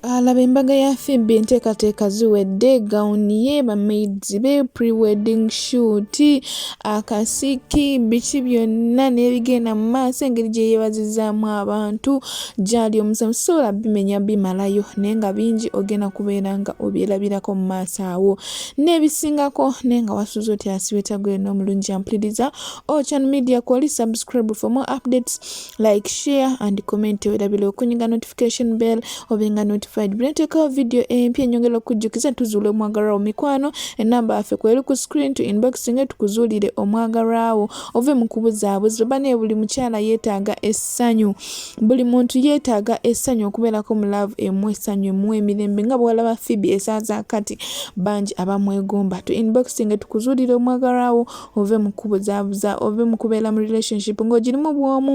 Alaba embaga ya Phoebe enteekateeka ziwedde, gawuni ye, ba maids be, pre-wedding shoot, akasiki, biki byonna n'ebigenda mu maaso, engeri gye yeebazizaamu abantu, gy'ali omusanyufu sisobola bimenya bimalayo naye nga bingi ogenda kubeera nga obyerabirako mu maaso awo n'ebisingako naye nga wasuze otya asiweta gwe n'omulungi ampuliriza Ochan Media kwoli subscribe for more updates like share and comment werabira okunyiga notification bell obenga notified bweneteekawo video empya enyongera okujjukiza tuzuula omwagalwawo mikwano enamba yaffe kweri ku screen to inbox nga tukuzuulire omwagalwawo ove mu kubuzaabuza oba naye buli mukyala yeetaaga essanyu buli muntu yeetaaga essanyu okubeerako mu love emu essanyu emuwa emirembe nga bwalaba Phoebe esaaza kati bangi abamwegomba to inbox nga tukuzuulire omwagalwawo ove mu kubuzaabuza ove mu kubeera mu relationship ng'ogirimu bw'omu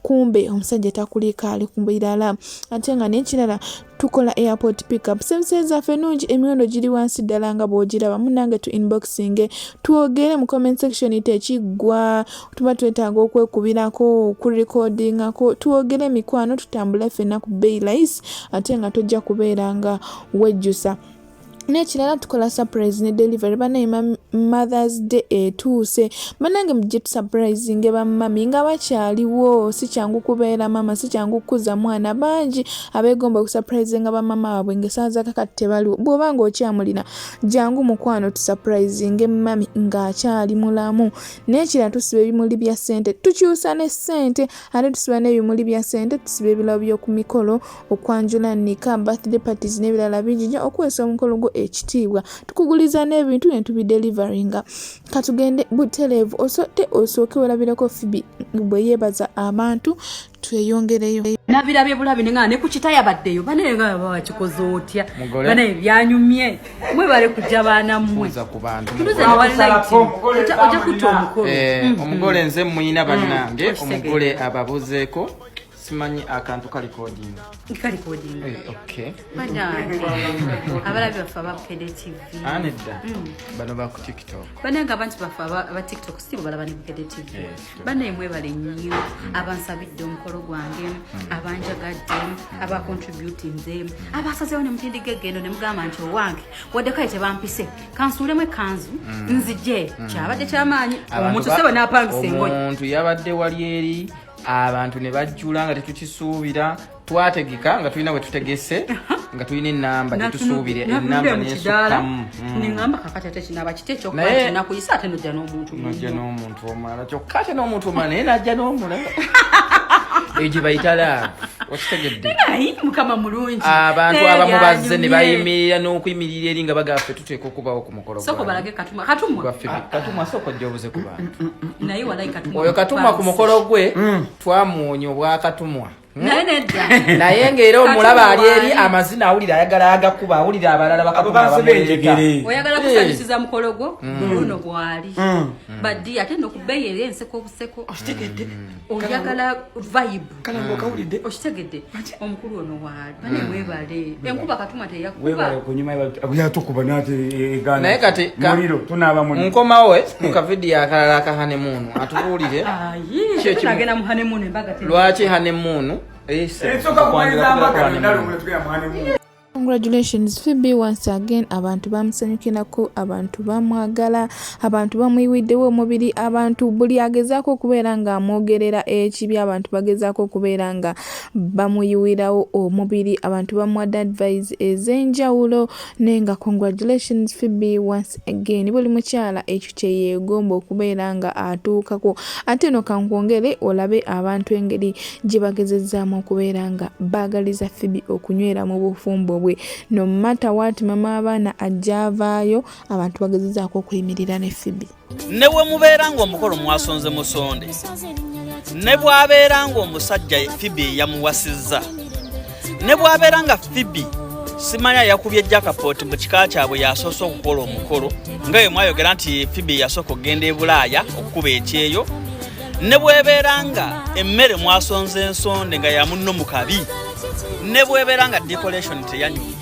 kumbe omusajja takuliiko ali ku birala ate nga n'ekirala tukola airport pickup services zaffe nungi emiwendo giri wansi ddala nga bw'ogiraba munnange tu inboxinge twogere mu comment section tekiggwa tuba twetaaga okwekubirako okurekodingako twogere emikwano tutambule ffenna ku bbeeyi layisi ate nga tojja kubeera nga wejjusa N'ekirala tukola surprise ne delivery banaye Mother's Day etuuse banange mujje tusurprisinge bamami nga bakyaliwo si kyangu kubeera maama si kyangu kukuza mwana bangi abeegomba okusurprisinga bamama baabwe ng'essaawa za kakati tebaliwo bw'oba ng'okyamulina jangu mukwano tusurprisinge mami ng'akyali mulamu n'ekirala tusiba ebimuli bya ssente tukyusa ne ssente ate tusiba n'ebimuli bya ssente tusiba ebirabo by'oku mikolo okwanjula nika birthday parties n'ebirala bingi nnyo okuweesa omukolo gwo ekitiibwa tukuguliza n'ebintu ne tubideliveringa katugende butereevu osote osooke werabireko Phoebe bwe yeebaza abantu tweyongereyo nabirabye bulabi nenga ne ku kitaya baddeyo banaye nga bakikoze otya banaye byanyumye mwebale kujja baana mmwe ojja kutta omukolo eh, omugole nze muyina bannange omugole ababuzeeko simanyi akantu kalikodinga kalikodinga eh, okay banange abalabi baffe aba Bukedde TV anedda bano ba ku TikTok banange abantu baffe aba TikTok si balaba ne Bukedde TV eh, banaye mwebale nnyo abansabidde omukolo gwange abanjagadde abacontributinze abasazeewo ne mutindiga egendo ne mugamba nti owange wadde kale tebampise kansuulemu ekkanzu nzije kyabadde kyamaanyi omuntu sebo n'apangisa engoye omuntu yabadde wali eri abantu ne bajjula nga tetukisuubira twategeka nga tulina bwe tutegese nga tulina enamba gyetusuubira enamba nesukkamu mm. nengamba kakati ate kinaba kiti ekyokuba nakuyisa ate nojja n'omuntu nojja n'omuntu omulala kyokka ate n'omuntu omulala naye najja n'omulala eyo gye bayita laavu okitegedde mukama mulungi abantu abamu bazze ne bayimirira n'okuyimirira eri nga bagaffe tuteeka okubawo ku mukolo soko balage katumwa katumwa gwaffe katumwa soko ojja obuze ku bantu naye walayi katumwa oyo katumwa ku mukolo gwe twamuwonya obwakatumwa naye nedda naye ng'era omulaba ali eri amazina awulira ayagala agakuba awulira abalala bakatumwa oyagala kusanyusiza mukolo gwo luno gwali badi ate nokubeeyi eri enseko obuseko okitegedde oyagala vibe kalanga okawulidde okitegedde omukulu ono waali bane mwebale enkuba katuma teyakuba webale kunyuma yatukuba nati egana naye kati muliro tunaaba muliro nkomawo eh, mu kavidiyo akalala aka hanemuunu atubuulire tunagenda mu hanemuunu embaga lwaki hanemuunu ensooka kumaliriza mbaga yonna lumwe tugenda mu hanemuunu Congratulations Phoebe once again abantu bamusanyukirako abantu bamwagala abantu bamuyiwiddewo omubiri abantu buli agezaako okubeera nga amwogerera ekibi abantu bagezaako okubeera nga bamuyiwirawo omubiri abantu bamuwadde advice ez'enjawulo naye nga congratulations Phoebe once again buli mukyala ekyo kye yeegomba okubeera nga atuukako ate no kankwongere olabe abantu engeri gye bagezezzaamu okubeera nga baagaliza Phoebe okunywera mu bufumbo bwe no matter what mama abaana ajja avaayo abantu bagezezaako okuyimirira ne Phoebe ne bwe mubeera ng'omukolo mwasonze musonde ne bw'abeera ng'omusajja Phoebe yamuwasizza ne bw'abeera nga Phoebe simanya yakubye jakapooti mu kika kyabwe yasoose okukola omukolo nga bwe mwayogera nti Phoebe yasooka okugenda e Bulaaya okukuba ekyeyo ne bwebeera nga emmere mwasonze ensonde nga yamunno mu kabi ne bwebeera nga decoration teyanyumye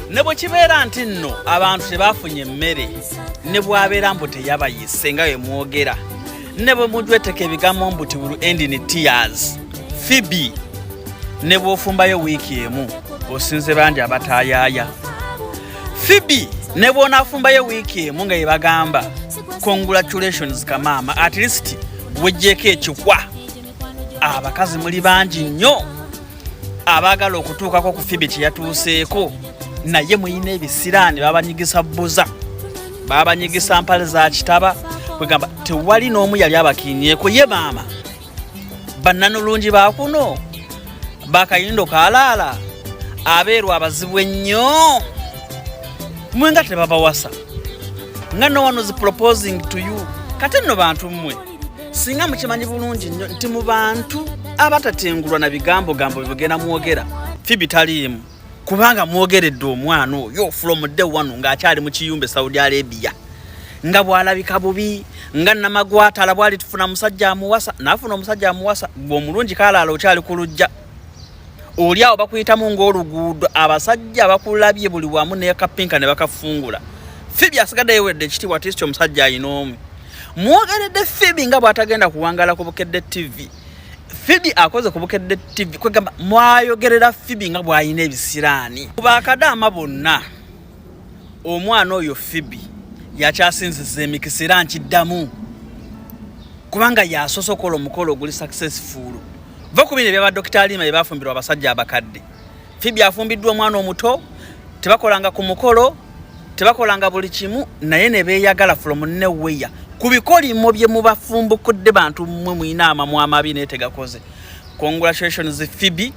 ne bwe kibeera nti nno abantu tebafunye emmere ne bwabeera mbu teyabayise nga bwe mwogera ne bwe mujweteka ebigambo mbu ti will end in tears Phoebe ne bw'ofumbayo wiiki emu Osinze bangi abataayaaya. Phoebe ne bw'onaafumbayo wiiki emu nga yebagamba congratulations kamaama, at least wejjeeko ekikwa. Abakazi muli bangi nnyo abaagala okutuukako ku Phoebe kye yatuuseeko, naye muyina ebisiraani, babanyigisa buza, babanyigisa mpale za kitaba, kwegamba tewali n'omu yali abakiinyeeko. Ye maama bannanulungi bakuno bakayindo kalaala abeeru abazibu ennyo, mwe nga tebabawasa, nga no one was proposing to you. Kati nno bantu mmwe, singa mukimanyi bulungi nnyo nti mu bantu abatatengulwa na bigambo gambo bibugenda mwogera, Phoebe taliimu, kubanga mwogeredde omwana oyo from day one ng'akyali mu kiyumba e Saudi Arabia, nga bw'alabika bubi nga namagwatala, bwali tufuna musajja amuwasa, naafuna omusajja amuwasa. Gwe omulungi kalaala okyali ku lujja, oli awo bakuyitamu ng'oluguudo, abasajja bakulabye buli wamu nekapinka ne bakafungula. Phoebe asigadde yewedde ekitiibwa tisti omusajja ayina omu. Mwogeredde Phoebe nga bw'atagenda kuwangala ku Bukedde TV. Phoebe akoze ku Bukedde TV, kwegamba mwayogerera Phoebe nga bw'alina ebisiraani. Ku bakadaama bonna, omwana oyo Phoebe yakyasinziza emikisa, era nkiddamu, kubanga yasoose okukola omukolo oguli successful. Va ku bino ebyaba Dokita Alima bye bafumbirwa abasajja abakadde. Phoebe afumbiddwa omwana omuto, tebakolanga ku mukolo, tebakolanga buli kimu, naye ne beeyagala from nowhere. Ku bikolimo bye mubafumbukudde, bantu mmwe muyina amamwa amabi naye tegakoze. Congratulations Phoebe.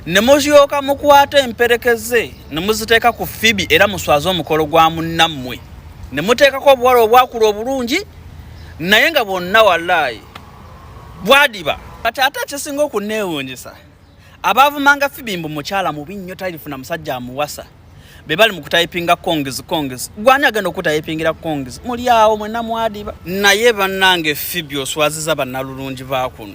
Ne muzyoka mukwata emperekeze ne muziteeka ku Phoebe, era muswaze omukolo gwa munnammwe ne muteekako obuwala obwakula obulungi, naye nga bwonna wallaayi bwadiba. Kati ate ekisinga okunneewuunyisa, abaavumanga Phoebe mbu mukyala mubi nnyo, talifuna musajja amuwasa, be bali mu kutayipinga congs congs. Gwani agenda okutayipingira congs? Muli awo mwenna mwadiba. Naye bannange, Phoebe oswaziza bannalulungi ba kuno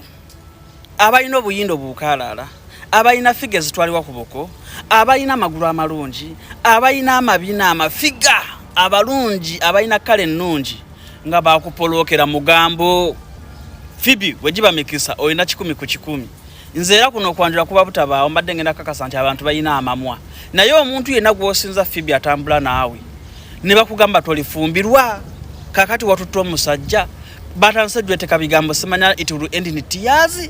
abalina obuyindo buukaalaala, abalina figure ezitwalibwa ku buko, abalina amagulu amalungi, abalina amabina, amafiga abalungi, abalina kale ennungi, nga bakupolookera mugambo. Phoebe, bwe giba mikisa, olina 100 ku 100. Nze era kuno okwanjula kuba butabaawo, mbadde ngenda kakasa nti abantu balina amamwa, naye omuntu yenna gw'osinza Phoebe atambula naawe ne bakugamba tolifumbirwa, kakati watutte omusajja batandise jweteka bigambo, simanya it will end in tears.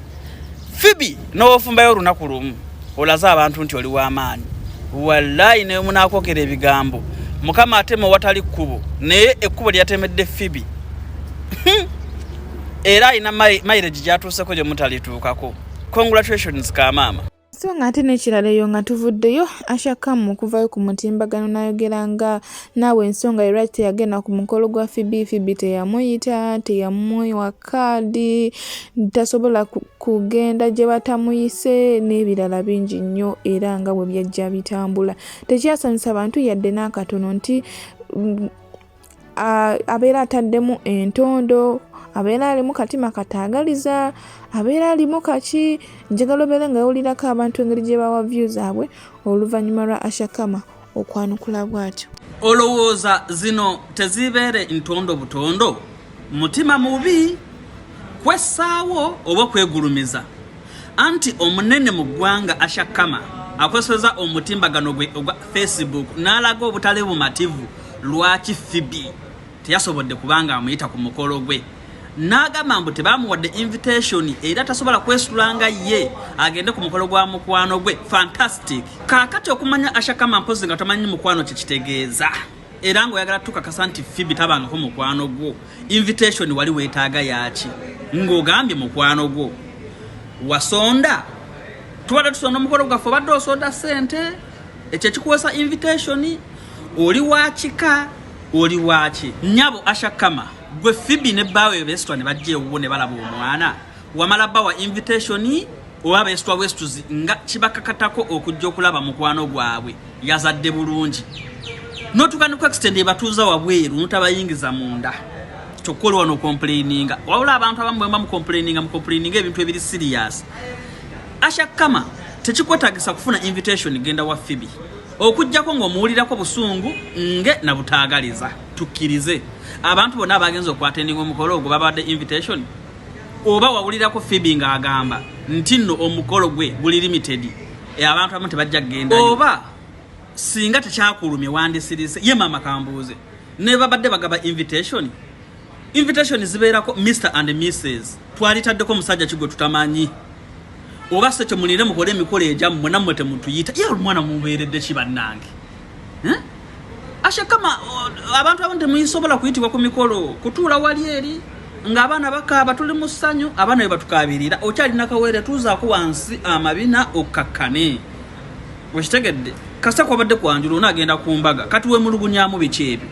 Phoebe, n'ofumbayo olunaku lumu, olaze abantu nti oli w'amaanyi. Wallayi, naye munakwogera ebigambo, Mukama atema owatali kkubo, naye ekkubo lyatemedde Phoebe, era alina mileage gyatuuseko gye mutalituukako. Congratulations kamaama. So nga ate n'ekirala, eyo nga tuvuddeyo, Asha Kam okuvayo ku mutimbagano n'ayogera nga naawe ensonga ye lwaki teyagenda ku mukolo gwa Phoebe. Phoebe teyamuyita, teyamuwa kaadi, tasobola kugenda gye batamuyise n'ebirala bingi nnyo. Era nga bwe byajja bitambula, tekyasanyusa bantu yadde n'akatono nti abeera ataddemu entondo, abeera alimu katima kataagaliza, abeera alimu kaki. Njagala obeere nga yawulirako abantu engeri gye bawa view zaabwe oluvannyuma lwa Ashakama okwanukula bw'atyo. Olowooza zino tezibeere ntondo butondo, mutima mubi, kwessaawo oba kwegulumiza? Anti omunene mu ggwanga Ashakama akozeseza omutimbagano gwe ogwa Facebook n'alaga obutali bumativu lwaki Phoebe teyasobodde kubanga amuyita ku mukolo gwe, n'agamba mbu tebamuwadde invitation, era tasobola kwesitula nga ye agende ku mukolo gwa mukwano gwe. Fantastic. Kaakati okumanya Ashakama, mpozi nga tomanyi mukwano kyekitegeeza, era ng'oyagala tukakasa nti Phoebe tabangako mukwano gwo, invitation wali weetaaga yaki ng'ogambye mukwano gwo? Wasonda, tubadde tusonda omukolo gwaffe, obadde osonda ssente, ekyo ekikuwesa invitation. Oli wakika, oli waki, nyabo Ashakama? Gwe Phoebe ne bbaawe beesitwa ne bajja ewuwo ne balaba omwana, wamala bawa invitation oba beesitwa bwesituzi nga kibakakatako okujja okulaba mukwano gwabwe yazadde bulungi? Notuka ne ku extent ebatuuza wabweru notabayingiza munda, kyokka oli wano complaininga. Wabula abantu abamu bwemba mucomplaininga, mucomplaininga ebintu ebiri serious. Ashakama, tekikwetagisa kufuna invitation genda wa Phoebe, okugjako ng'omuwulirako busungu nge nabutaagaliza. Tukkirize abantu bonna abagenza okwatendinga omukolo ogwo babadde invitation, oba wawulirako Phoebe ng'agamba nti nno omukolo gwe guli limited? Abantu abamu tebajja kugenda. Oba singa tekyakulumye wandisirise. Ye maama kambuuze, ne babadde bagaba invitation, invitation zibeerako Mr and Mrs, twalitaddeko omusajja kigwe tutamanyi? Oba se kyemulire mukole emikolo egyammwe, nammwe temutuyita. Ye omwana mubeeredde ki bannange? Eh? Ashakama, abantu abamu temuyisobola kuyitibwa ku mikolo, kutuula wali eri ng'abaana bakaaba. Tuli mu ssanyu, abaana be batukaabirira. Okyalina kawere, tuuzaako wansi amabina okkakkane. Okitegedde? Kasita kwabadde kwanjula, onaagenda ku mbaga. Kati wemulugunyamu biki ebyo?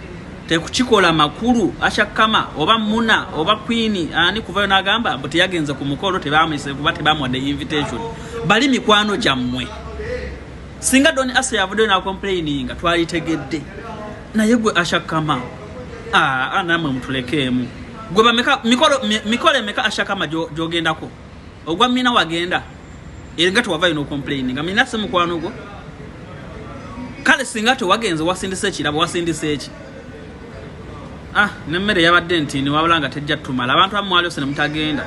Tekukikola makulu. Ashakama oba Muna oba Queen ani kuvayo n'agamba mbu teyagenze ku mukolo, tebamuyise kuba tebamuwadde invitation. Bali mikwano gyammwe. Singa Don Asa yavuddeyo n'acomplaininga, twalitegedde. Naye gwe Ashakama, aa, namwe mutulekeemu. Gwe bameka mikolo mikolo emeka Ashakama gy'ogendako? Ogwa Mina wagenda, era nga tewavayo n'ocomplaininga. Mina si mukwano gwo? Kale singa tewagenze, wasindise ekirabo, wasindise eki? Ah, nemmere yabadde nti wabula nga tejja tumala. Abantu abamu mwaliose ne mutagenda.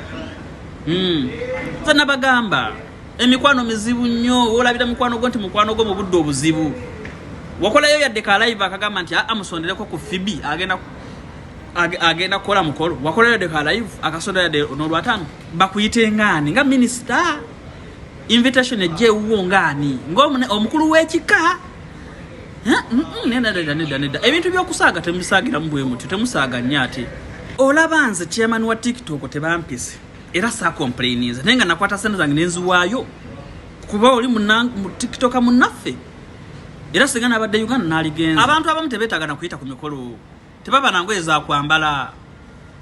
Nze nabagamba, emikwano mizibu nnyo. Olabira mukwano gwo nti mukwano gwo mu budde obuzibu. Wakolayo yadde ka live akagamba nti aa, musondereko ku Fibi, agenda agenda kukola mukolo. Wakolayo yadde ka live akasondera yadde n'olwataano? Bakuyite ngaani? Nga minisita? Invitation ejja ewuwo ngaani? Ng'omukulu w'ekika? Nedda, nedda, nedda, nedda. Ebintu by'okusaaga temubisaagiramu bwe mutyo, temusaaga nnyo. Ate olaba nze chairman wa TikTok, tebampise era saacomplaininze, naye nga nakwata sente zange nenziwaayo kuba oli mu TikToka munnaffe. Era singa nabadde Uganda naligenza. Abantu abamu tebeetaaga nakuyita ku mikolo, tebaba na ngoye zakwambala,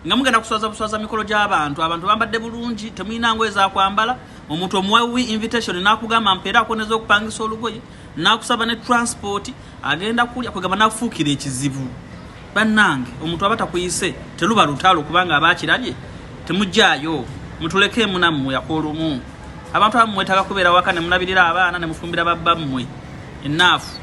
nga mugenda kuswaza buswaza mikolo gy'abantu. Abantu bambadde bulungi, temulina ngoye zakwambala. Omuntu omuwawi invitation n'akugamba mpeera akoneza okupangisa olugoye, n'akusaba ne transport, agenda kulya, kwegamba nakufuukira ekizibu. Bannange, omuntu aba takuyise teluba lutalo, kubanga aba akirabye. Temujjaayo, mutulekeemu nammwe akoolumu. Abantu abamu mwetaaga kubeera waka ne mulabirira abaana ne mufumbira babbammwe enaafu.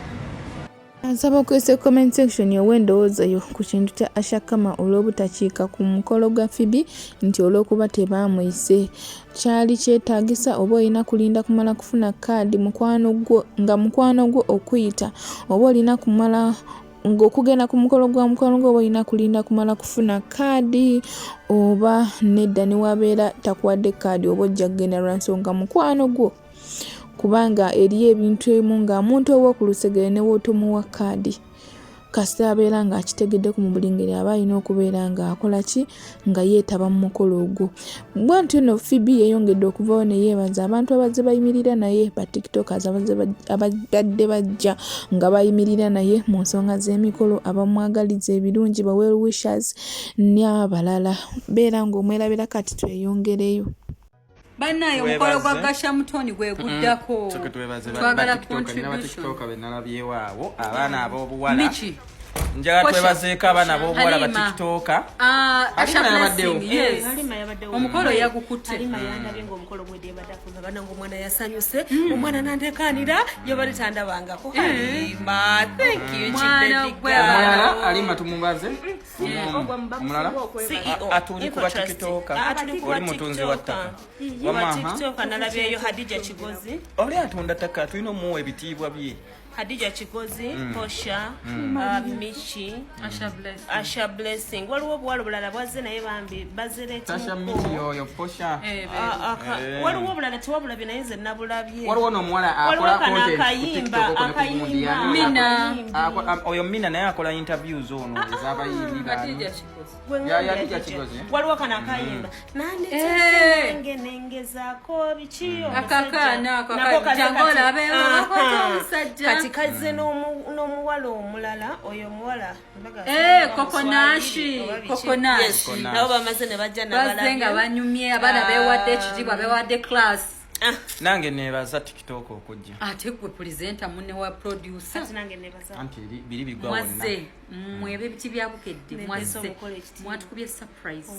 Nsaba okozesa comment section owa endowooza yo ku kintu kya Ashakama olw'obutakiika ku mukolo gwa Phoebe, nti olw'okuba tebaamuyise. Kyali kyetaagisa oba olina kulinda kumala kufuna kaadi mukwano gwo nga mukwano gwo okuyita, oba olina kumala ng'okugenda ku mukolo gwa mukwano gwo, oba olina kulinda kumala kufuna kaadi, oba nedda, ne wabeera takuwadde kaadi, oba ojja kugenda lwa nsonga mukwano gwo? Kubanga eriyo ebintu ebimu nga omuntu ow'oku lusegere ne w'otomuwa kaadi, kasita abeera ng'akitegeddeko mu buli ngeri aba alina okubeera ng'akola ki, nga yeetaba mu mukolo ogwo. Bw'atyo nno Phoebe yeeyongedde okuvawo ne yeebaza abantu abazze bayimirira naye, ba tiktokers abadde bajja nga bayimirira naye mu nsonga z'emikolo, abamwagaliza ebirungi, ba well wishers n'abalala. Beera ng'omwerabira. Kati tweyongereyo. Bannaye, omukolo gwa Gasha Mutoni gwe guddako. Twagala contribution. Benalabyewo awo abaana ab'obuwala. Miki. Njagala Posha. twebazeeko abaana ab'obuwala ba Halima. TikToka. Ah, Halima Asha yabaddewo. Blessing, yes. Halima yabaddewo. Omukolo yagukutte. Halima yandabye ng'omukolo gwedde yabadde afuluma. Banange, omwana yasanyuse, omwana nandekanira, yabadde tandabangako. Halima, thank you. Mwana Chibaby gwe. girl. Omulala Alima tumubaze. CEO Omulala Omulala? CEO, Atuli kuba Infotrust. TikToker. Ah, atuli kuba Oli mutunzi wa TikToker. ttaka. Wa Wama, TikToker nalabyeyo Hadija Kigozi. Oli atunda ttaka, tulina omuwa ebitiibwa bye. Hadija Kigozi, Posha, Michi, Asha Blessing. Asha Blessing. Waliwo obuwala obulala bwazze naye bambi Tasha Miki bazireetimuko. yoyo Posha. Eh, Waliwo obulala tewabulabye, naye nze nabulabye. Waliwo n'omuwala Waliwo akola kano content ku akayimba, TikTok ne ku gundi akayimba. yani. Mina. Oyo Mina naye akola interviews ono ez'abayimbi Hadija bano. Kigozi. Gwe Ya- ngambye ya Hadija Hadija. Kigozi. Waliwo kano akayimba Eh. nandetse nengezaako biki. Akakaana ako, Nako kaze jangu kati- olabe, Aha. akwata omusajja. Kati kazze n'omuwala omulala, oyo omuwala mbaga Eh, oba Kokonashi, Muswahili oba biki. Kokonashi. Yes, nabo bamaze ne bajja. Bazze nga banyumye, abaana beewadde ekitiibwa, beewadde class. Nange nebaza TikTok okujja. Ate gwe presenter munne wa producer. Kati nange nebaza. Anti biri bigwa wonna. Mwazze mwebe ebiti bya Bukedde. Nempeesa Mwazze omukolo ekitiibwa. mwatukubye surprise.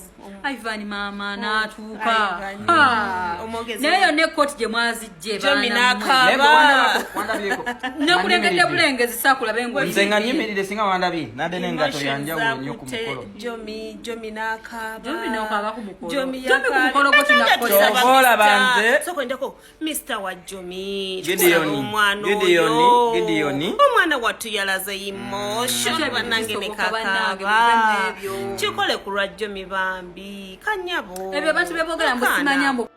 Ivan maama n'atuuka. Ivan. Ha. Omwogezi. Naye yonna ekkooti gye mwazijje, Jomi baana mmwe. n'akaaba. Naye gwe wandabyeko? Nakulengedde bulengezi, saakulabe. Nze nga nyimirire, singa wandabye nadde n'engato yanjawulo nnyo ku mukolo. Jomi, Jomi n'akaaba. Jomi n'akaaba ku mukolo. Jomi Jomi ku mukolo gwo tunakukosa. Kyova olaba nze Soko ndako. Ekiddako Mr Wajjomi, Gideon, tukusaba omwana Gideon, oyo. Gideon. Omwana wattu yalaze emotion Ate ebyo bannange ne bisoboka bannange, kakaaba. muve mu ebyo. Kikole ku lwa Jjomi bambi, kanyabo. Ebyo abantu beboogera mbu Akaana. simanya mbu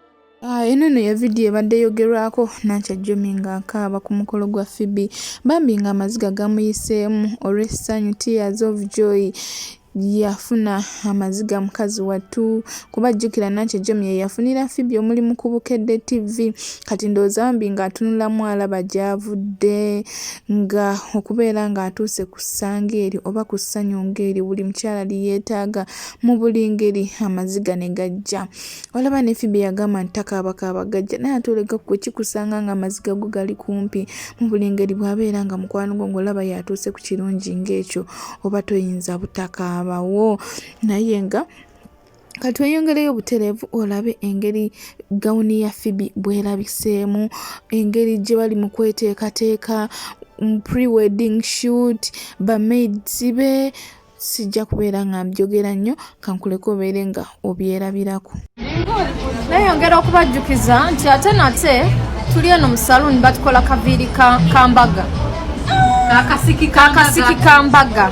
Eno nno ye vidiyo ebadde eyogerwako Nankya Jummy ng'akaaba ku mukolo gwa Phoebe bambi ng'amaziga gamuyiseemu olw'essanyu tears of joy yafuna amaziga mukazi wattu kuba jjukira Nankya Jummy ye yafunira Phoebe omulimu ku Bukedde TV kati ndowooza bambi ng'atunulamu alaba gy'avudde nga okubeera ng'atuuse ku ssanga eryo oba ku ssanyu ng'eryo buli mukyala lye yeetaaga mu buli ngeri amaziga ne gajja. Olaba ne Phoebe yagamba nti takaabakaaba gajja naye ate olega gwe kikusanga nga amaziga go gali kumpi mu buli ngeri bw'abeera nga mukwano gwo ng'olaba y'atuuse ku kirungi ng'ekyo oba toyinza butakaabawo naye nga katweyongereyo butereevu olabe engeri gawuni ya Phoebe bw'erabiseemu engeri gye bali mu kweteekateeka pre-wedding shoot ba maids be sijja kubeera nga mbyogera nnyo kankuleke obeere nga obyerabirako. Neyongera okubajjukiza nti ate nate tuli eno mu saluuni batukola kaviiri ka mbaga. Akasiki ka mbaga.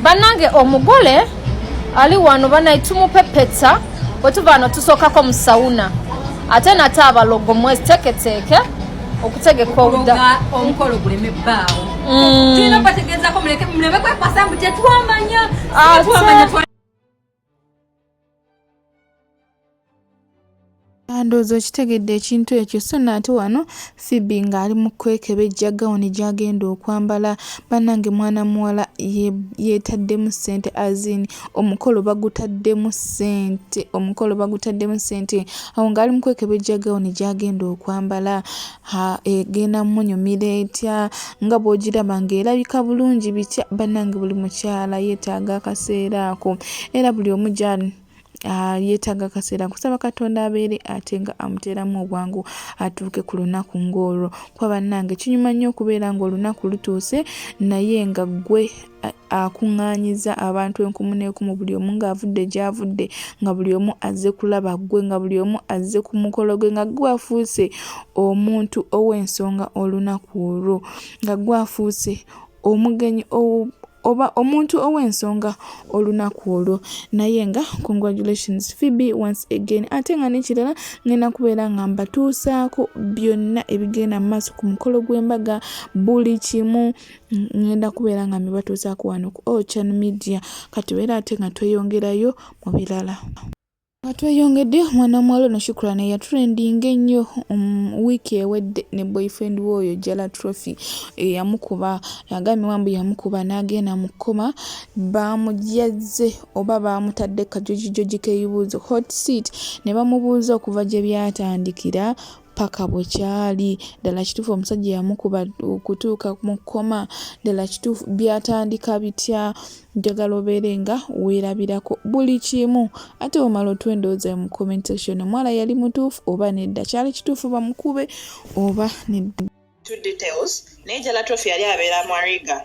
Bannange omugole ali wano banaye tumupepeta bwe tuva wano tusookako mu sawuna ate nate abalogo mweteeketeeke okutegeka obuda omukolo guleme bbaawo. Tulina bategeezako muleke muleme kwekwasa mbu tetwamanya. Tetwamanya. Ndowooza okitegedde ekintu ekyo so nno ate wano Phoebe ng'ali mu kwekebejja gawuni gy'agenda okwambala bannange mwana muwala yeetaddemu ssente as in omukolo bagutaddemu ssente omukolo bagutaddemu ssente awo ng'ali mu kwekebejja gawuni gy'agenda okwambala ha egenda mmunyumira etya nga bw'ogiraba ng'erabika bulungi bitya bannange buli mukyala yeetaaga akaseera ako era buli omu gy'ali yeetaaga akaseera kusaba Katonda abeere ate nga amuteeramu obwangu atuuke ku lunaku ng'olwo kuba bannange kinyuma nnyo okubeera ng'olunaku lutuuse naye nga ggwe akuŋŋaanyizza abantu enkumu n'enkumu buli omu ng'avudde gy'avudde nga buli omu azze kulaba ggwe nga buli omu azze ku mukolo gwe nga ggwe afuuse omuntu ow'ensonga olunaku olwo nga ggwe afuuse omugenyi oba omuntu ow'ensonga olunaku olwo naye nga congratulations Phoebe once again ate nga n'ekirala ngenda kubeera nga mbatuusaako byonna ebigenda mu maaso ku mukolo gw'embaga buli kimu ngenda kubeera nga mbibatuusaako wano ku All Channel Media kati beera ate nga tweyongerayo mu birala. Nga tweyongedde mwana muwala ono Shukran eyatrendinga ennyo wiiki ewedde ne boyfriend we oyo Jala Trophy eyamukuba agambibwa mbu yamukuba n'agenda mu kkoma baamujjazze oba baamutadde kajojijoji k'ebibuuzo hot seat ne bamubuuza okuva gye byatandikira paka bwe kyali ddala kituufu omusajja yamukuba okutuuka mu kkoma ddala kituufu byatandika bitya njagala obeere nga weerabirako buli kimu ate omala otuwa endowooza mu comment section omuwala yali mutuufu oba nedda kyali kituufu bamukube oba nedda. Two details naye Jala Trophy yali abeera Mwariga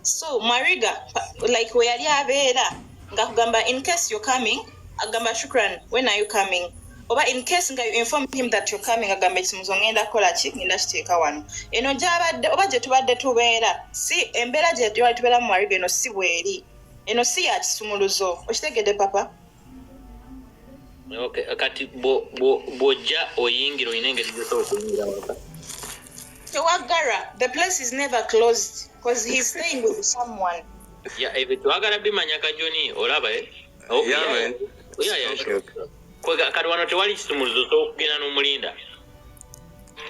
so Mwariga like we yali abeera nga kugamba in case you're coming agamba Shukran when are you coming oba in case nga you inform him that you're coming agamba ekisumuzo ngenda kukola ki ngenda kiteeka wano eno gyabadde oba gye tubadde tubeera si embeera gye twali tubeera mu Mwariga eno si bweri eno si ya kisumuluzo okitegedde papa. Okay, kati bw'ojja oyingira olina engeri gy'osobola okuyingira waka? Tewagara, the place is never closed because he's staying with someone. Yeah, ebyo twagala bimanya kajoni olaba eh? Oh, Yeah, man. Yeah, Okay, sure. okay. Kwega kati wano tewali kisumuluzo osobola okugenda n'omulinda.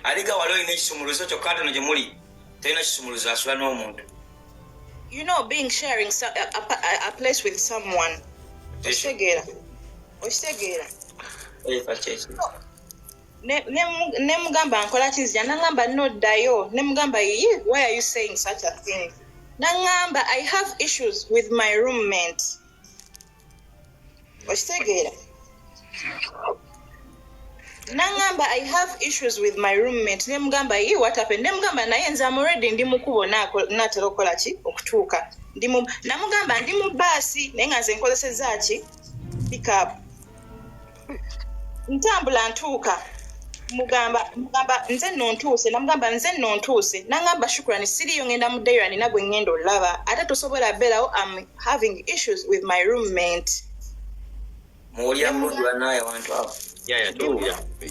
Aliga wali olina ekisumuluzo kyokka ate no gye muli tolina kisumuluzo asula n'omuntu. You know, being sharing so, a place with someone. Okitegeera. Okitegeera. Ne mugamba nkola ki nzija nangamba noddayo ne mugamba yi why are you saying such a thing nangamba I have issues with my roommate. Okitegeera. Nangamba I have issues with my roommate ne mugamba yi what happened ne mugamba naye nze I'm already ndi mu kkubo naatera okukola ki okutuuka ndi mu namugamba ndi mu bbaasi naye nga nze nkozesezza ki pick up ntambula ntuuka Mugamba nze nno ntuuse, namugamba nze nno ntuuse, nangamba Shukrani siriyo, ngenda mu Deira, nina gwe ngenda olaba, ate tosobola beerawo, am having issues with my roommate. Muwulira bulungi bannaaye abantu abo?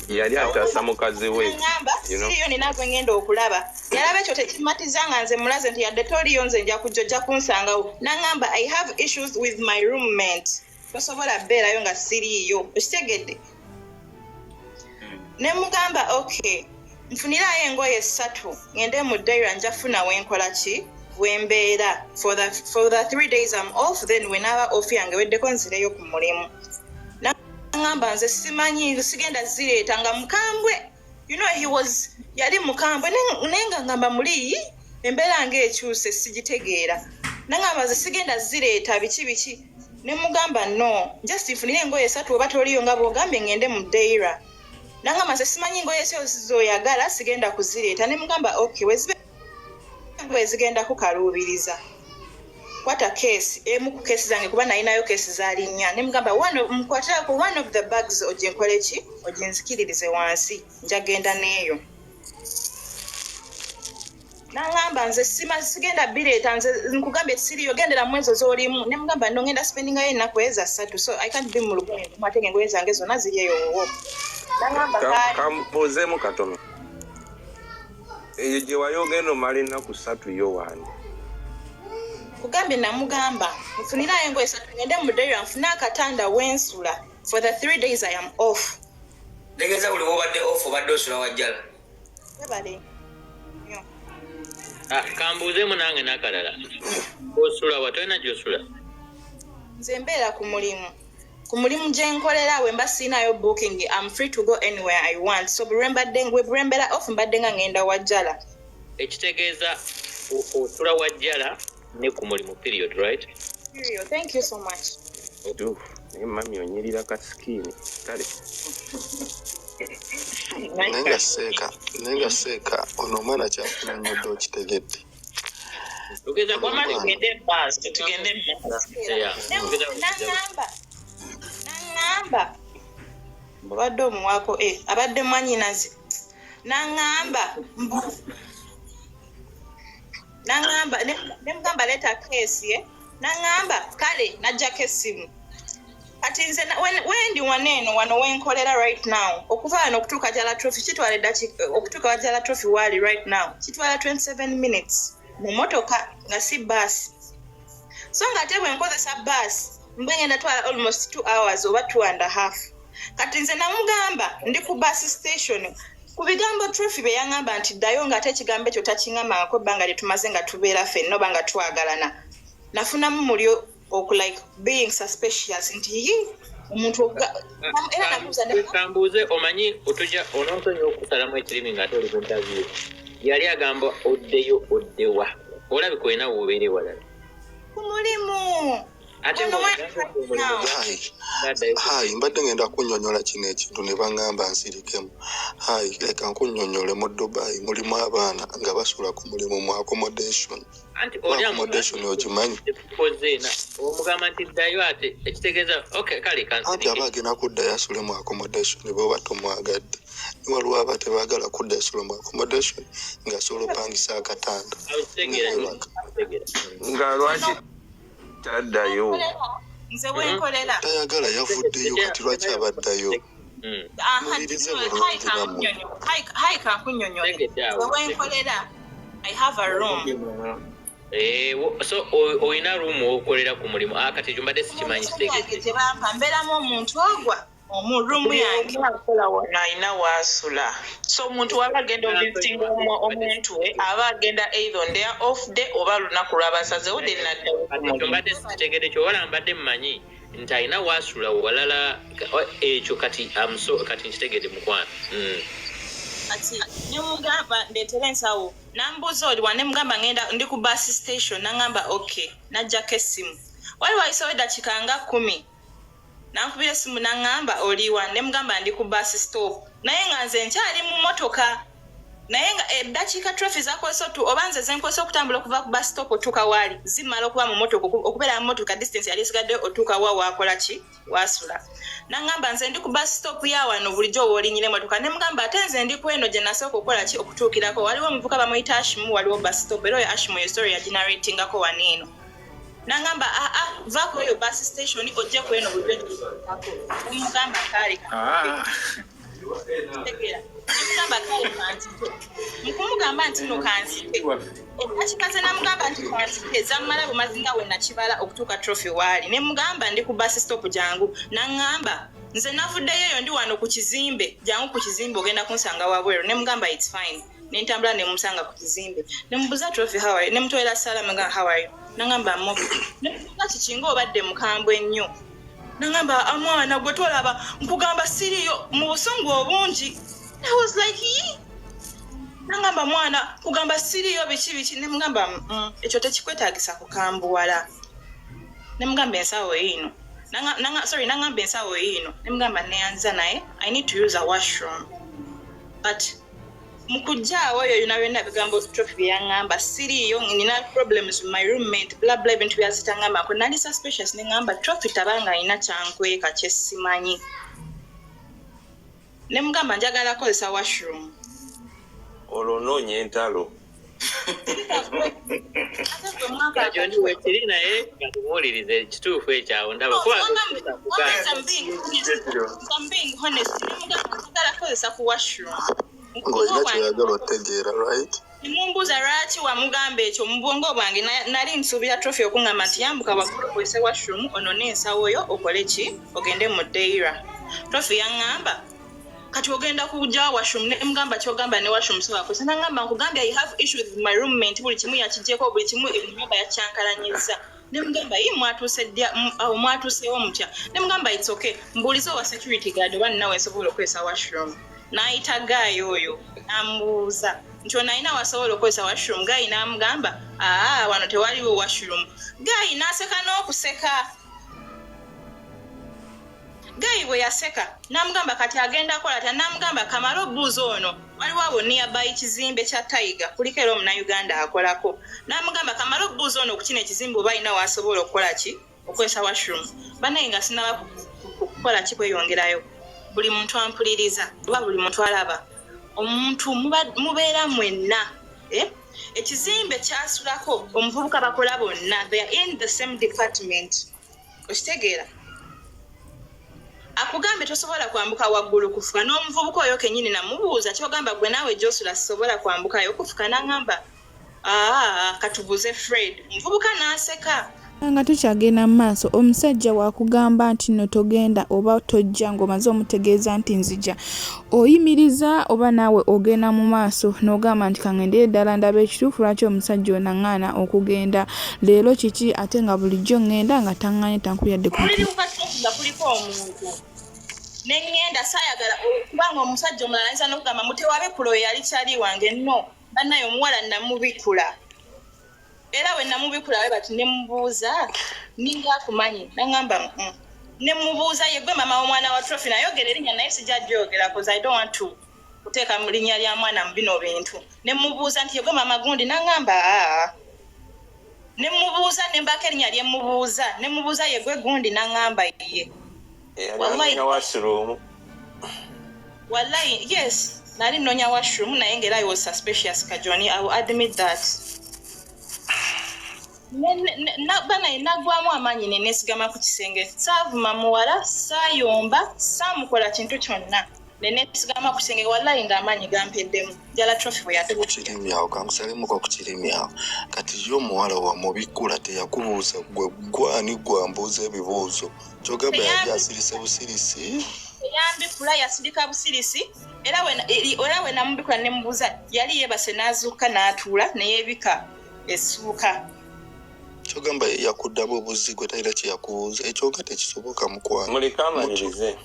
Yali ataasa mukazi we. Nangamba siriyo, nina gwe ngenda okulaba. Yalaba ekyo tekimatiza, nga nze mulaze nti yadde toliyo nze nja kujja, ojja kunsangawo. Nangamba I have issues with my roommate, tosobola beerayo nga siriiyo, okitegedde? Ne mugamba okay, nfunirayo engoye 3 ngende mu Deira, nja funa wenkola ki wembeera for the 3 days I'm off, then wenaaba off yange weddeko nzireyo ku mulimu. Nangamba nze simanyi, sigenda zireeta, nga mukambwe. He was, yali mukambwe, naye nga ngamba muli embeera ng'ekyuse sigitegeera. Nangamba nze sigenda zireeta, biki biki. Ne mugamba no, just nfunire engoye 3, oba toliyo nga bw'ogambye ngende mu Deira. Nangamba nze simanyi ngoye ki zoyagala, sigenda kuzireeta. Ne mugamba okay, wezibe engoye zigenda kukaluubiriza, kwata keesi emu ku keesi zange, kuba nalinayo keesi zaali nnya. Ne mugamba mukwatirako one of the bags, oginkole ki, oginzikiririze wansi, njagenda n'eyo. Nangamba nze sima sigenda bireeta, nze nkugambye siriyo, gendera mu ezo z'olimu. Ne mugamba no, ngenda spendingayo ennaku ezo 3, so I can't be mu lugoye lumu ate ng'engoye zange zonna ziri eyo wowo. Nangamba kaali. Kambuuzeemu katono, eyo gye wali ogenda omala ennaku 3 yo wani? Kugambye namugamba nfunirayo engoye 3 ngende mu Deira nfune akatanda wensula for the 3 days I am off. Ntegeeza buli wobadde off obadde osula wajjala. Webale. Ah, kambuuzeemu nange n'akalala, osula wa? Tolina gy'osula? Nze mbeera ku mulimu, ku mulimu gye nkolera. We mba siinayo booking, am free to go anywhere I want, so buli lwe bwe mbeera off mbadde nga ngenda wajjala. Ekitegeeza osula wajjala ne ku mulimu, period, right? Period. Thank you so much. Kituufu, naye mami onyirira ka skin kale. Naye nga seeka ono omwana kyakunonyodde, okitegedde? Tugeza Wama tugende maaso, tugende maaso. Naŋŋamba obadde omuwaako abadde mwanyinaze. Naŋŋamba mbu naŋŋamba ne mugamba leeta keesi ye. Naŋŋamba kale, najjako essimu. Kati nze wendi wano eno, wano wenkolera right now, okuva wano okutuuka Jala Trophy kitwala eddakiika, okutuuka wa Jala Trophy waali right now kitwala 27 minutes mu motoka nga si baasi. So nga ate bwe nkozesa baasi mbe ngenda twala almost 2 hours oba two and a half. Kati nze namugamba ndi ku bus station. Ku bigambo Trophy bye yaŋŋamba nti ddayo, ng'ate ekigambo ekyo takiŋŋambangako ebbanga lye tumaze nga tubeera ffenna oba nga twagalana, nafunamu muli oku like being suspicious nti yi omuntu era nabuuza Kambuuze, omanyi otuja onoonsonyiwa okusalamu ekirimi ng'ate oli ku interview. Yali agamba oddeyo, oddewa? Olabika olina wobeera ewalala. Ku mulimu. Ate Wano Hayi, mbadde ngenda kunnyonnyola kino ekintu ne baŋŋamba nsirikemu. Hayi, leka nkunnyonnyole. Mu Dubai mulimu abaana nga basula ku mulimu mu accommodation. Anti Mu accommodation, ogimanyi? Koze na omugamba nti ddayo, ate ekitegeeza okay, kale. Anti Kansirike. Aba agenda kuddayo asule mu accommodation bw'oba tomwagadde. Ne waliwo aba tebaagala kudda asule mu accommodation ng'asobola opangisa akatanda. Nga lwaki taddayo? Nze wenkolera. Tayagala, yavuddeyo, kati lwaki abaddayo? Aha, Muwulirize hayi. bulungi nammwe. Hayi, kankunnyonnyole. Nze wenkolera I have a room. Eh, so olina room wokolera ku mulimu? Ah, kati ekyo mbadde sikimanyi. Yange Kitegedde. gye bampa, mbeeramu omuntu ogwa omu room yange. Akola wano alina waasula, so omuntu waba agenda ovisitinga omuntu we, aba agenda either on their off day oba lunaku lwabasazewo, then naddayo. Kati ekyo mbadde sikitegedde. Kyowala mbadde mmanyi nti alina waasula walala. Ekyo kati so kati nkitegedde, mukwano. Kati nemugamba ndeetere ensawo, nambuuza oli wa, nemugamba ngenda ndi ku bus station. Nangamba okay, najjako essimu. Wali wayisewo eddakiika nga 10, nankubira essimu, naŋŋamba oliwa, nemugamba ndi ku bus stop, naye nga nze nkyali mu motoka. Naye nga eddakiika Trophy zakozesa oba nze zenkozesa okutambula okuva ku bus stop otuuka waali, zimala okuba mu motoka, okubeera mu motoka distance yali esigadde otuuka wa waakola ki, waasula. Nangamba nze ndi ku bus stop ya wano bulijjo woolinyira emotoka. Ne mugamba ate nze ndi ku eno gye nasooka okukola ki, okutuukirako. Waliwo omuvuka bamuyita Ashimu, waliwo bus stop, era oyo Ashimu eyo story yaginaratingako wano eno. Nangamba aa, vaako eyo bus station ojje ku eno bulijjo gy'otuukako. Nemugamba kaale tegeera, nemugamba kale kanzite. Mukumugamba nti no kanzite, eddakiika ze namugamba nti kanzite zammala bumazi nga we nakibala okutuuka Trophy waali. Ne mugamba ndi ku bus stop jangu. Naŋŋamba nze navuddeyo eyo ndi wano ku kizimbe, jangu ku kizimbe ogenda kunsanga wabweru. Ne mugamba it's fine. Ne ntambula ne musanga ku kizimbe, ne mubuuza Trophy how are you, ne mutwalira salama nga how are you. Naŋŋamba I'm okay. Ne mubuuza kiki ng'obadde mukambwe ennyo. Nangamba amwana gwe tolaba nkugamba siriyo mu busungu obungi. I was like yi. Nangamba mwana kugamba siriyo biki biki. Ne mugamba ekyo tekikwetaagisa kukambuwala. Ne mugamba ensawo yiino. Sorry, nangamba ensawo yiino. Ne mugamba neyanziza naye I need to use a washroom. But mu kujjaawo eyo yonna byonna bigambo Trophy bye yaŋŋamba, siriiyo, nina problems with my roommate, bla bla, ebintu byazitaŋŋambako. Nali suspicious, ne ŋŋamba Trophy tabanga alina kyankweka kye simanyi. Ne mugamba njagala kukozesa washroom. Olwo onoonya entalo. Ate gwe mwaka Joni wekiri naye nga tumuwulirize ekituufu ekyawo ndaba kuba I'm being honest. Ne mugamba njagala kukozesa ku washroom. Ng'olina kyoyagala otegeera, right? Nemumbuuza lwaki wamugamba ekyo. Mu bwongo bwange nali nsuubira Trophy okuŋŋamba nti yambuka waggulu okozese washroom, ono n'ensawo yo okole ki, ogende mu ddeira. Trophy yaŋŋamba kati ogenda kujja washroom. Ne mugamba kyogamba ne washroom sobola kukozesa. Naŋŋamba nkugambye I have issue with my roommate, buli kimu yakigyeko, buli kimu ennyumba yakyankalanyizza. Ne mugamba yi mwatuuse ddya awo mwatuuseewo mutya? Ne mugamba it's okay, mbuulize owa security guard oba ninawe nsobola okukozesa washroom. N'ayita guy oyo n'amubuuza nti ono alina wasobola okukozesa washroom. Guy n'amugamba aa, wano tewaliwo washroom. Guy n'aseka n'okuseka. Guy bwe yaseka n'amugamba kati agenda kola atya? N'amugamba kamale obuuza ono, waliwo abo nearby kizimbe kya Tiger kuliko era omunnayuganda akolako. N'amugamba kamale obuuza ono ku kino ekizimbe oba alina wasobola okukola ki, okukozesa washroom. Bannaye nga sinaba kukola ki kweyongerayo, buli muntu ampuliriza oba buli muntu alaba omuntu mubeera mwenna, eh? Ekizimbe kyasulako omuvubuka bakola bonna, they are in the same department. Okitegeera, akugambe tosobola kwambuka waggulu kufuka. N'omuvubuka oyo kennyini namubuuza kyogamba gwe naawe gyosula sisobola kwambukayo kufuka. N'aŋŋamba aa, katubuuze Fred. Omuvubuka n'aseka. Nga tukyagenda mu maaso, omusajja wakugamba nti no togenda oba tojja ng'omaze omutegeeza nti nzija, oyimiriza oba naawe ogenda mu maaso n'ogamba nti kaŋŋendere ddala ndaba ekituufu lwaki omusajja ono aŋŋaana okugenda leero, kiki ate nga bulijjo ŋŋenda nga taŋŋaanye tankubira ku Muliri kukatuufu nga kuliko omuntu ne ŋŋenda. Saayagala kubanga omusajja omulala ayinza n'okugamba mutewabikula oyo yali kyali wange. No bannaye, omuwala namubikula, era bwe namubikula we bati ne mubuuza ninga akumanyi. Naŋŋamba Ne mubuuza ye gwe mama w'omwana wa Trophy? Nayogera erinnya naye sijja gyogera cause I don't want to kuteeka mu linnya lya mwana mu bino bintu. Ne mubuuza nti ye gwe mama gundi? Naŋŋamba aa. Ne mubuuza ne mbaako erinnya lye mubuuza, ne mubuuza ye gwe gundi? Naŋŋamba ye. Wallahi. Eyali washroom. Wallahi yes, nali nnonya washroom naye ng'era I was suspicious. Kajoni, I will admit that. Banaye naggwamu amaanyi ne neesigama ku kisenge. Saavuma muwala, saayomba, saamukola kintu kyonna, ne neesigama ku kisenge. Wallahi ng'amaanyi gampeddemu jala Trophy bwe yatuuka. Kirimi awo kankusalemuko ku kirimi awo. Kati ye omuwala wamubikula teyakubuuza gwe gwani gwambuuza ebibuuzo? Kyogamba yali asirise busirisi? Eyambikula yasirika busirisi, era we namubikula ne mubuuza yali yeebase n'azuuka n'atuula ne yeebika essuuka. Kyogamba ye yakuddamu obuzi gwe talina kyeyakubuuza? Ekyo nga tekisoboka, mukwano. Muleke amalirize.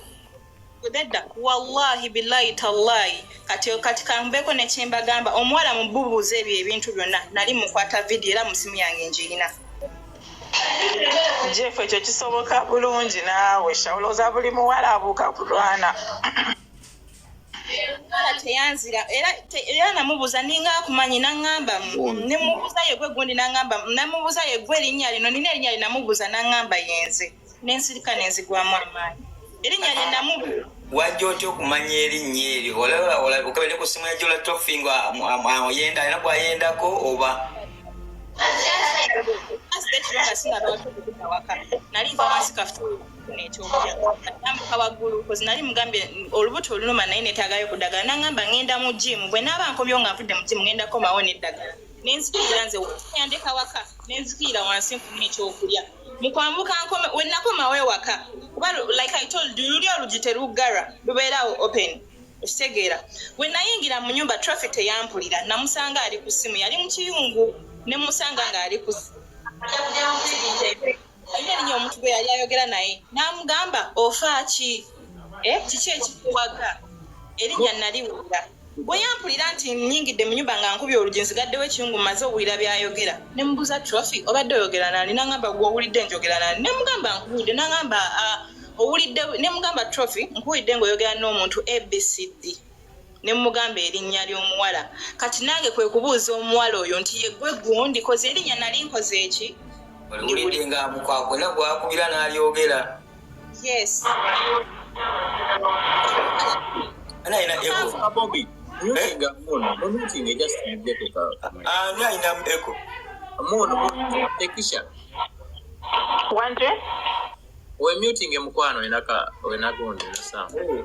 Nedda, wallahi billahi tallahi. Kati kambeeko nekyembagamba, omuwala mububuuza ebyo ebintu byonna nali mukwata vidiyo era mu simu yange njirina. Jeff, ekyo kisoboka bulungi naawe. Olowooza buli muwala abuuka kulwana? Omuwala Omuwala teyanzira era era namubuuza ninga akumanyi naŋŋamba ne mubuuza yegwe gundi naŋŋamba namubuuza yegwe erinnya lino nina erinnya lye namubuuza naŋŋamba yenze nensirika nenzigwamu amaanyi erinnya lye namubuuza. Wajja otya okumanya erinnya eryo? Olaba okebere ku ssimu ya Jola Trophy nga oyenda alina gwayendako oba? Ekiro nga sinaba waka nali nva wansi kafuti okufuna ekyokulya nambuka waggulu kozi nali mugambye olubuto oluluma naye netaagayo ku ddagala nangamba ngenda mu jimu bwe naaba nkomyewo nga nvudde mu jimu ngenda komawo n'eddagala nenzikirira nze yandeka waka nenzikirira wansi nfune ekyokulya mukwambuka nkome we nakomawo ewaka kuba like I told you luli olugi teruggalwa lubeerawo open okitegeera bwe nayingira mu nyumba Trophy teyampulira namusanga ali ku ssimu yali mu kiyungu ne musanga ng'ali ku alina erinnya omuntu gwe yali ayogera naye n'amugamba ofa ki eh, kiki ekikuwaga erinnya naliwulira bwe yampulira nti nnyingidde mu nyumba nga nkubye olugi nsigaddewo ekiyungu mmaze owulira by'ayogera ne mubuuza Trophy obadde oyogera nani n'angamba gwe owulidde njogera nani ne mugamba nkuwulidde n'angamba ah, owulidde ne mugamba Trophy nkuwulidde ng'oyogera n'omuntu abcd ne mugamba erinnya ly'omuwala kati nange kwe kubuuza omuwala oyo nti yeggwe gundi koze erinnya nali nkoze eki Oliwulidde nga mukwakuna gwakubira n'alyogera. Yes. Ani alina echo? Bobi, mutinga muno, mutinga just mujjeko ka. Ani alina echo? Muno, tekisha. Wanje? We mutinge mukwano enaka wenagonde na sound.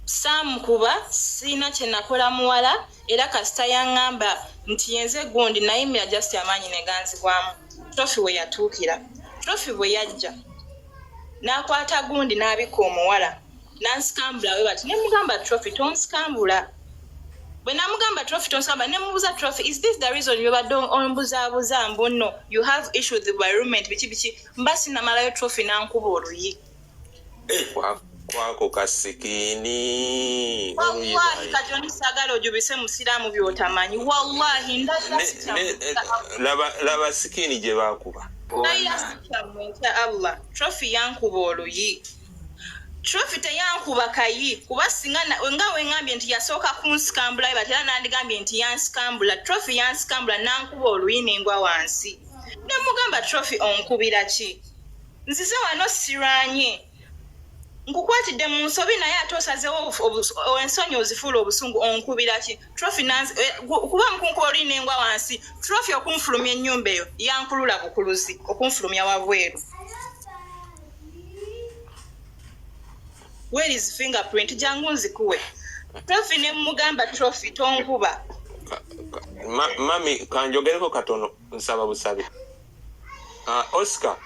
Saamukuba, sirina kye nakola muwala era kasita yang'amba nti yenze gundi nayimira just amaanyi ne ganzigwamu. Trophy we yatuukira. Trophy bwe yajja n'akwata gundi n'abikka omuwala n'ansikambula bwe bati ne mugamba Trophy tonsikambula. Bwe namugamba Trophy tonsikambula ne mubuuza Trophy is this the reason by'obadde ombuzaabuza mbu nno you have issue with my roommate biki biki mba sinamalayo Trophy n'ankuba oluyi. Eh, kwako kasikiini. Wallahi kati oni sagala ojubise musiraamu byotamanyi wallahi ndayira eh, laba sikiini gye bakuba. Ndayira sikyammwe nkya Allah trophy yankuba oluyi trophy teyankuba kayi kuba singa nga wengambye nti yasooka kunsikambula bati era nandigambye nti yansikambula trophy yansikambula nankuba oluyi nengwa wansi nemugamba trophy onkubira ki Nzize wano sirwanye nkukwatidde mu nsobi naye ate osazewo ensonyi ozifuula obusungu onkubira ki trophy eh, kuba mukunkuba oli nengwa wansi trophy okunfulumya ennyumba eyo yankulula bukuluzi okunfulumya wabweru where is fingerprint jangu nzikuwe trophy ne mugamba trophy tonkuba mami kanjogereko katono nsaba busabi Ah, Oscar,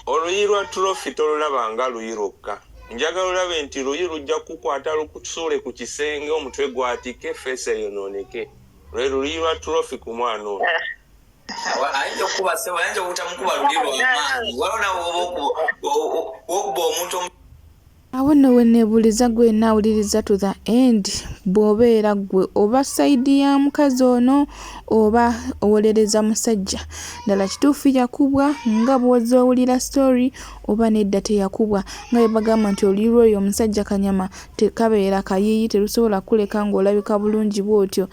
oluyi lwa trophy tolulaba nga luyi lwokka. Njagala olabe nti luyi lujja kukukwata lukusuule ku kisenge omutwe gwatike ffeesi eyonooneke. Lwe luyi lwa trophy ku mwana ono. Ayinza okukuba ssebo, ayinza obutamukuba luli lwa maanyi. Waliwo nawe woba okuba omuntu Awo nno wenebuliza gwe yenna awuliriza to the end bwobeera gwe oba side ya mukazi ono oba owolereza musajja ddala kituufu yakubwa nga bwozze owulira story oba nedda teyakubwa nga bwebagamba nti oluyi lwoyo omusajja kanyama tekabeera kayiyi terusobola kukuleka nga olabika bulungi bwotyo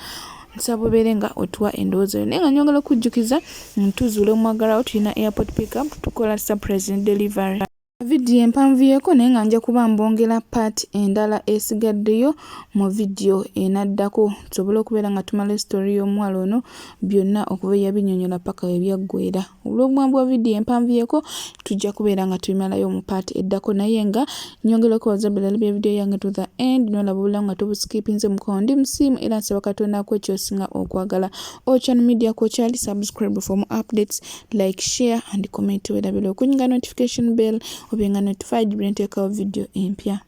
nsaba obeere nga otuwa endowooza yo naye nga nyongera okujjukiza ntuzuula omwagalwawo tulina airport pickup tukola surprise ne delivery. Vidiyo empanvuyeko naye nga nja kuba mbongera part endala esigaddeyo mu vidiyo enaddako tusobole okubeera nga tumala story y'omuwala ono byonna okuva eyabinyonyola paka we byaggweera. Olw'obuwanvu bwa vidiyo empanvuyeko tujja kubeera nga tubimalayo mu part eddako naye nga nyongera okwebaza buli alabye vidiyo yange to the end n'olaba obulamu nga tobusikipinze mukwano ndi musiimu era nsaba Katonda akuwe ky'osinga okwagala. Ochan Media kwokyali subscribe for more updates like share and comment werabira okunyiga notification bell obenga notified bwe nteekawo video empya.